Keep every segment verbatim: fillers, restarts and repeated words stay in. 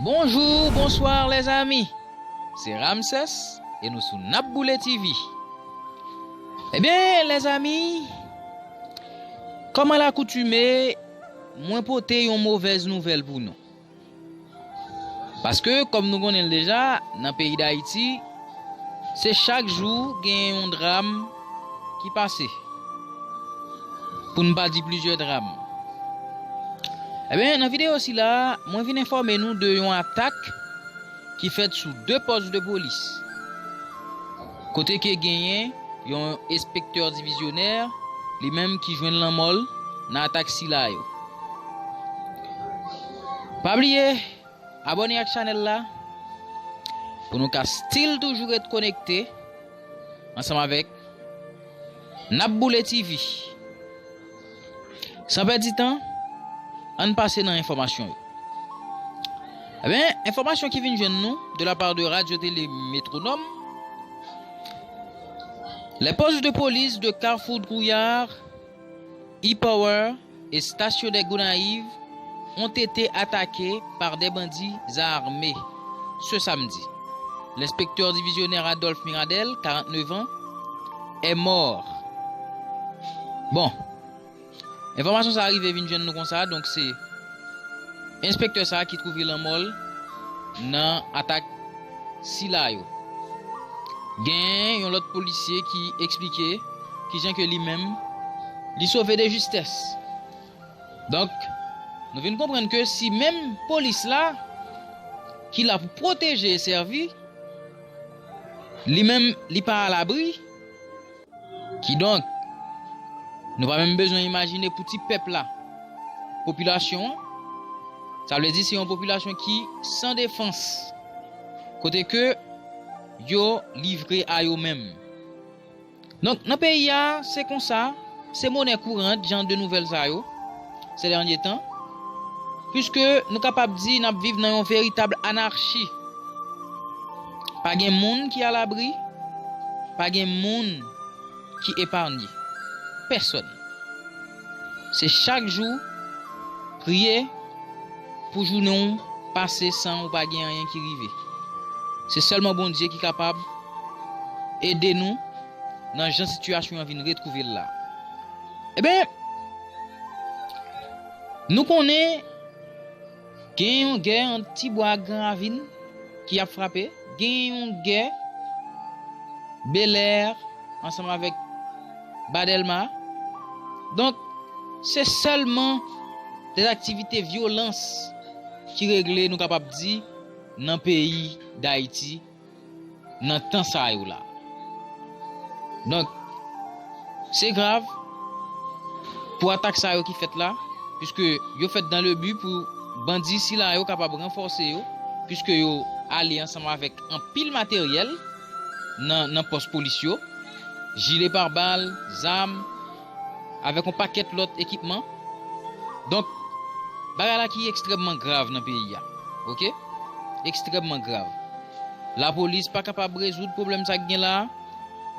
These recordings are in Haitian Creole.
Bonjou, bonswa, lèzami. Se Ramsès e nou sou N ap Boule T V. Ebyen, lèzami, kòm alakoutime, mwen pote yon movèz nouvèl pou nou. Paske, kòm nou konnen l deja, nan peyi Dayiti, se chak jou gen yon dram ki pase. Pou n pa di plizyè dram. Ebyen, nan videyo sila, mwen vin enfòme nou de yon atak ki fèt sou de pòs de polis. Kote ke genyen yon enspektè divizyonè, li menm ki jwenn lanmò l nan atak sila yo. Pa bliye, abòne ak chanèl la pou nou ka still toujou ret konekte ansanm avèk N ap Boule T V. San pèdi tan, ann pase nan enfòmasyon yo. Ebyen, enfòmasyon ki vin jwenn nou de la part de Radio Télé Métronome, les postes de police de Carrefour Drouillard, E-Power et Station des Gonayives ont été attaqués par des bandits armés ce samedi. L'inspecteur divisionnaire Adolphe Miradel, quarante-neuf ans, est mort. Bon, enfòmasyon sa a rive vin jwenn nou konsa, donk se enspektè sa a ki twouve lanmò l nan atak sila yo. Gen yon lòt polisye ki eksplike kijan ke li menm, li sove de jistès. Donk, nou vin konprann ke si menm polis la, ki la pou pwoteje e sèvi, li menm, li pa alabri, kidonk, nou pa menm bezwen imajine pou ti pèp la, popilasyon an, sa vle di se yon popilasyon ki san defans, kote ke yo livre a yo menm. Donk, nan peyi a, se konsa, se monè kourant, jan de nouvèl sa yo, se dènye tan, piske nou kapab di n ap viv nan yon veritab anachi. Pa gen moun ki alabri, pa gen moun ki eparnye. Pèsòn. Se chak jou priye pou jounen w pase san ou pa gen anyen ki rive. Se sèlman Bondye ki kapab ede nou nan jan sitiyasyon an vin retwouve l la. Ebyen, nou konnen gen yon gè ant Tibwa ak Gran Ravin ki ap frape, gen yon gè Belè ansanm avèk Ba Dèlma. Donk, se sèlman de aktivite vyolans ki regle, nou kapab di, nan peyi Dayiti, nan tan sa yo la. Donk, se grav pou atak sa yo ki fèt la, piske yo fèt dans le but pou bandi sila yo kapab ranfòse yo, piske yo ale ansanm avèk anpil materyèl nan, nan pòs polis yo, jile parbal, zam, avèk yon pakèt lòt ekipman. Donk, bagay la ki ekstrèmman grav nan peyi a. Oke? Ekstrèmman grav. Lapolis pa kapab rezoud pwoblèm sa k gen la.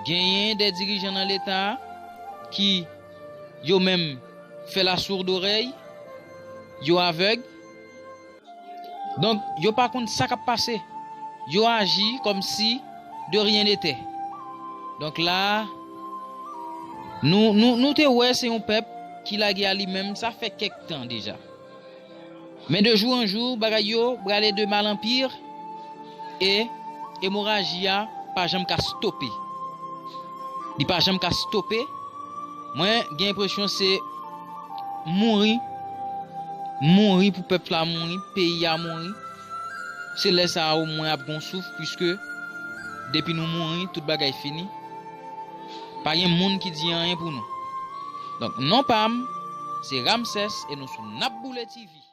Genyen de dirijan nan Leta ki yo menm fè la sourdorèy, yo avèg. Donk, yo pa konn sa k ap pase. Yo aji kòmsi de rien n'était. Donk la, nou, nou, nou te wè se yon pèp ki lage a li menm, sa fè kèk tan deja. Men de jou an jou, bagay yo prale de mal an pire e emoraji a pa janm ka stope. Li pa janm ka stope. Mwen gen enpresyon se mouri, mouri pou pèp la mouri, peyi a mouri. Se lè sa a omwen ap gon souf, piske depi nou mouri, tout bagay fini. Pa gen moun ki di anyen pou nou. Donk, non pa m, se Ramsès e nou sou N ap Boule T V.